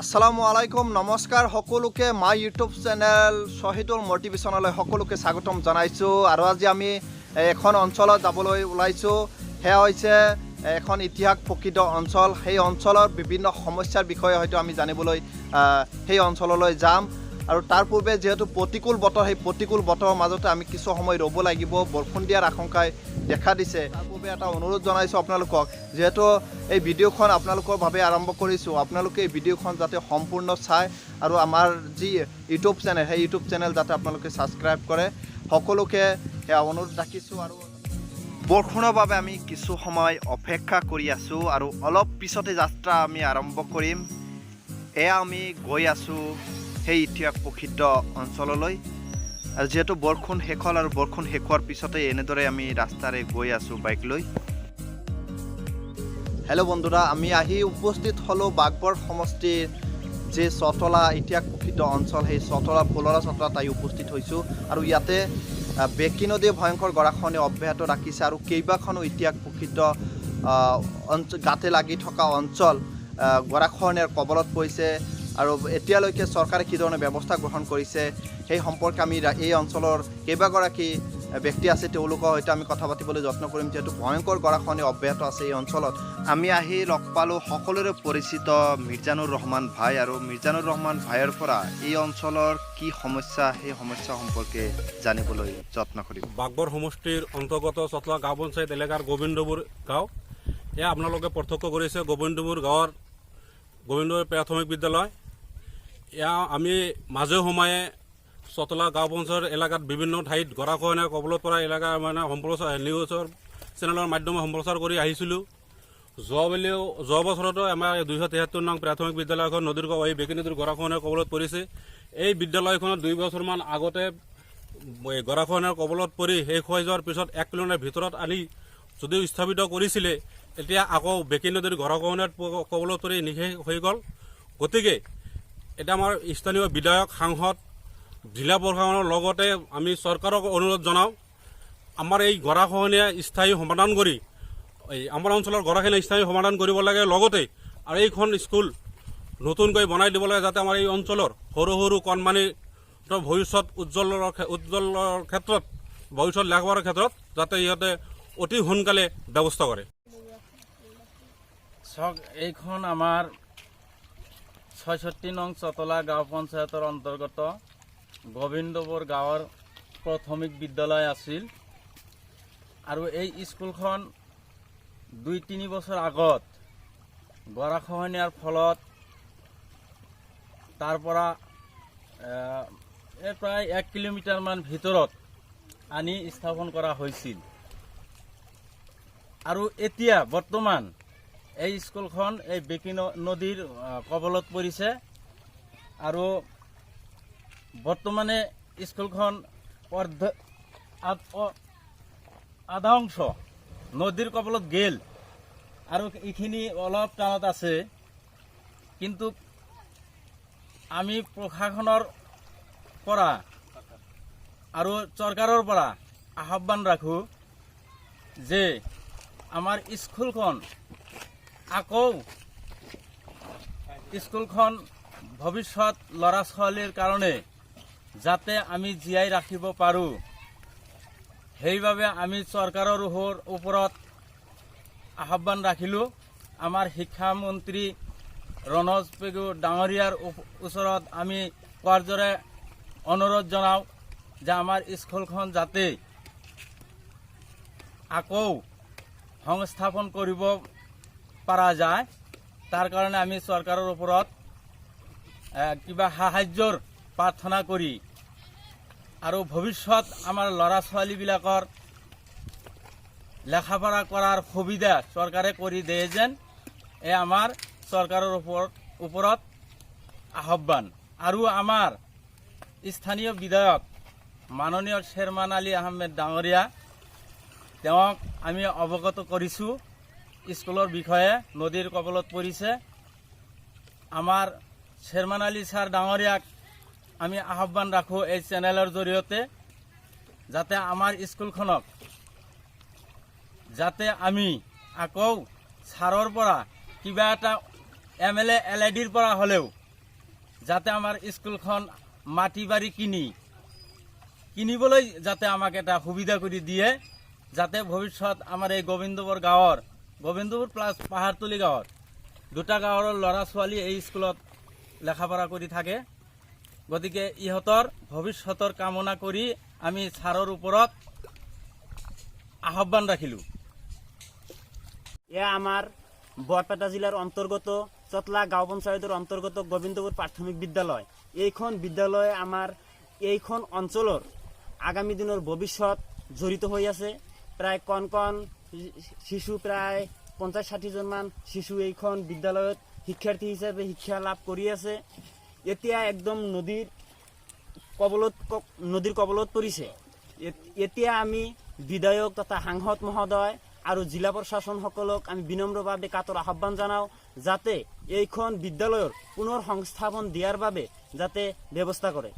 আসসালামু আলাইকুম, নমস্কাৰ সকলোকে। মাই ইউটিউব চেনেল শ্বহীদুল মটিভেশ্যনলৈ সকলোকে স্বাগতম জনাইছোঁ। আৰু আজি আমি এখন অঞ্চলত যাবলৈ ওলাইছোঁ, সেয়া হৈছে এখন ইতিহাস প্ৰসিদ্ধ অঞ্চল। সেই অঞ্চলৰ বিভিন্ন সমস্যাৰ বিষয়ে হয়তো আমি জানিবলৈ সেই অঞ্চললৈ যাম। আৰু তাৰ পূৰ্বে যিহেতু প্ৰতিকূল বতৰ, সেই প্ৰতিকূল বতৰৰ মাজতে আমি কিছু সময় ৰ'ব লাগিব, বৰষুণ দিয়াৰ আশংকাই দেখা দিছে। তাৰ পূৰ্বে এটা অনুৰোধ জনাইছোঁ আপোনালোকক, যিহেতু এই ভিডিঅ'খন আপোনালোকৰ বাবে আৰম্ভ কৰিছোঁ, আপোনালোকে এই ভিডিঅ'খন যাতে সম্পূৰ্ণ চায় আৰু আমাৰ যি ইউটিউব চেনেল, সেই ইউটিউব চেনেল যাতে আপোনালোকে ছাবস্ক্ৰাইব কৰে, সকলোকে সেয়া অনুৰোধ ৰাখিছোঁ। আৰু বৰষুণৰ বাবে আমি কিছু সময় অপেক্ষা কৰি আছোঁ আৰু অলপ পিছতে যাত্ৰা আমি আৰম্ভ কৰিম। এয়া আমি গৈ আছোঁ সেই ইতিহাস প্ৰসিদ্ধ অঞ্চললৈ। আৰু যিহেতু বৰষুণ শেষ হ'ল আৰু বৰষুণ শেষ হোৱাৰ পিছতে এনেদৰে আমি ৰাস্তাৰে গৈ আছোঁ বাইক লৈ। হেল্ল' বন্ধুৰা, আমি আহি উপস্থিত হ'লোঁ বাঘবৰ সমষ্টিৰ যে চতলা ইতিহাস প্ৰসিদ্ধ অঞ্চল, সেই চতলা ফুলৰা চতলাত আহি উপস্থিত হৈছোঁ। আৰু ইয়াতে বেকী নদীয়ে ভয়ংকৰ গৰাখহনীয়া অব্যাহত ৰাখিছে আৰু কেইবাখনো ইতিহাস প্ৰসিদ্ধ অঞ্চল, গাতে লাগি থকা অঞ্চল গৰাখহনীয়াৰ কবলত পৰিছে। আৰু এতিয়ালৈকে চৰকাৰে কি ধৰণে ব্যৱস্থা গ্ৰহণ কৰিছে সেই সম্পৰ্কে আমি এই অঞ্চলৰ কেইবাগৰাকী ব্যক্তি আছে, তেওঁলোকৰ সৈতে আমি কথা পাতিবলৈ যত্ন কৰিম। যিহেতু ভয়ংকৰ গৰাখহনীয়া অব্যাহত আছে এই অঞ্চলত, আমি আহি লগ পালোঁ সকলোৰে পৰিচিত মিৰ্জানুৰ ৰহমান ভাই। আৰু মিৰ্জানুৰ ৰহমান ভাইৰ পৰা এই অঞ্চলৰ কি সমস্যা, সেই সমস্যা সম্পৰ্কে জানিবলৈ যত্ন কৰিম। বাঘবৰ সমষ্টিৰ অন্তৰ্গত চতলা গাঁও পঞ্চায়ত এলেকাৰ গোবিন্দপুৰ গাঁও। এয়া আপোনালোকে প্ৰত্যক্ষ কৰিছে গোবিন্দপুৰ গাঁৱৰ গোবিন্দপুৰ প্ৰাথমিক বিদ্যালয়। এয়া আমি মাজে সময়ে চতলা গাঁও পঞ্চায়তৰ এলেকাত বিভিন্ন ঠাইত গৰাখহনীয়া কবলত পৰা এলেকা মানে সম্প্ৰচাৰ নিউজৰ চেনেলৰ মাধ্যমে সম্প্ৰচাৰ কৰি আহিছিলোঁ। যোৱাবেলিও যোৱা বছৰতো আমাৰ 273 নং প্ৰাথমিক বিদ্যালয়খন নদীৰ এই বেকী নদীৰ গৰাখহনীয়াৰ কবলত পৰিছে। এই বিদ্যালয়খনত 2 বছৰমান আগতে এই গৰাখহনীয়াৰ কবলত পৰি শেষ হৈ যোৱাৰ পিছত 1 কিলোমিটাৰ ভিতৰত আনি যদিও স্থাপিত কৰিছিলে, এতিয়া আকৌ বেকী নদীৰ গৰাখহনীয়াৰ কবলত পৰি নিঃশেষ হৈ গ'ল। গতিকে এতিয়া আমাৰ স্থানীয় বিধায়ক, সাংসদ, জিলা প্ৰশাসনৰ লগতে আমি চৰকাৰক অনুৰোধ জনাওঁ, আমাৰ এই গৰাখহনীয়া স্থায়ী সমাধান কৰি এই আমাৰ অঞ্চলৰ গৰাখহনীয়া স্থায়ী সমাধান কৰিব লাগে, লগতে আৰু এইখন স্কুল নতুনকৈ বনাই দিব লাগে, যাতে আমাৰ এই অঞ্চলৰ সৰু সৰু কণমানিৰ ভৱিষ্যত উজ্জ্বলৰ ক্ষেত্ৰত, ভৱিষ্যত লেখা পঢ়াৰ ক্ষেত্ৰত যাতে ইহঁতে অতি সোনকালে ব্যৱস্থা কৰে। চাওক, এইখন আমাৰ 66 নং চতলা গাঁও পঞ্চায়তৰ অন্তৰ্গত গোবিন্দপুৰ গাঁৱৰ প্ৰাথমিক বিদ্যালয় আছিল। আৰু এই স্কুলখন 2-3 বছৰ আগত গৰাখহনীয়াৰ ফলত তাৰ পৰা এই প্ৰায় 1 কিলোমিটাৰমান ভিতৰত আনি স্থাপন কৰা হৈছিল। আৰু এতিয়া বৰ্তমান এই স্কুলখন এই বেকী নদীৰ কবলত পৰিছে। আৰু বৰ্তমানে স্কুলখন অৰ্ধ আধা অংশ নদীৰ কবলত গেল আৰু এইখিনি অলপ টানত আছে। কিন্তু আমি প্ৰশাসনৰ পৰা আৰু চৰকাৰৰ পৰা আহ্বান ৰাখোঁ যে আমাৰ স্কুলখন আকৌ স্কুলখন ভৱিষ্যত ল'ৰা ছোৱালীৰ কাৰণে যাতে আমি জীয়াই ৰাখিব পাৰোঁ, সেইবাবে আমি চৰকাৰৰ ওপৰত আহ্বান ৰাখিলোঁ। আমাৰ শিক্ষামন্ত্ৰী ৰণোজ পেগু ডাঙৰীয়াৰ ওচৰত আমি কৰযোৰে অনুৰোধ জনাওঁ যে আমাৰ স্কুলখন যাতে আকৌ সংস্থাপন কৰিব পৰা যায়, তাৰ কাৰণে আমি চৰকাৰৰ ওপৰত কিবা সাহায্যৰ প্ৰাৰ্থনা কৰি আৰু ভৱিষ্যত আমাৰ ল'ৰা ছোৱালীবিলাকৰ লেখা পঢ়া কৰাৰ সুবিধা চৰকাৰে কৰি দিয়ে যেন, এই আমাৰ চৰকাৰৰ ওপৰত আহ্বান। আৰু আমাৰ স্থানীয় বিধায়ক মাননীয় শ্বেৰমান আলী আহমেদ ডাঙৰীয়া, তেওঁক আমি অৱগত কৰিছোঁ স্কুলৰ বিষয়ে, নদীৰ কবলত পৰিছে। আমাৰ শ্বেৰমান আলী ছাৰ ডাঙৰীয়াক আমি আহ্বান ৰাখোঁ এই চেনেলৰ জৰিয়তে, যাতে আমাৰ স্কুলখনক যাতে আমি আকৌ ছাৰৰ পৰা কিবা এটা M L A, L I ডিৰ পৰা হ'লেও যাতে আমাৰ স্কুলখন মাটি বাৰী কিনিবলৈ যাতে আমাক এটা সুবিধা কৰি দিয়ে, যাতে ভৱিষ্যত আমাৰ এই গোবিন্দপুৰ গাঁৱৰ, গোবিন্দপুৰ প্লাছ পাহাৰতলি গাঁৱৰ দুটা গাঁৱৰ ল'ৰা ছোৱালী এই স্কুলত লেখা পঢ়া কৰি থাকে। গতিকে ইহঁতৰ ভৱিষ্যতৰ কামনা কৰি আমি ছাৰৰ ওপৰত আহ্বান ৰাখিলোঁ। এয়া আমাৰ বৰপেটা জিলাৰ অন্তৰ্গত চতলা গাঁও পঞ্চায়তৰ অন্তৰ্গত গোবিন্দপুৰ প্ৰাথমিক বিদ্যালয়। এইখন বিদ্যালয় আমাৰ এইখন অঞ্চলৰ আগামী দিনৰ ভৱিষ্যত জড়িত হৈ আছে। প্ৰায় কণ কণ শিশু, প্ৰায় 50-60জনমান শিশু এইখন বিদ্যালয়ত শিক্ষাৰ্থী হিচাপে শিক্ষা লাভ কৰি আছে। এতিয়া একদম নদীৰ কবলত পৰিছে। এতিয়া আমি বিধায়ক তথা সাংসদ মহোদয় আৰু জিলা প্ৰশাসনসকলক আমি বিনম্ৰভাৱে কাতৰ আহ্বান জনাওঁ, যাতে এইখন বিদ্যালয়ৰ পুনৰ সংস্থাপন দিয়াৰ বাবে যাতে ব্যৱস্থা কৰে।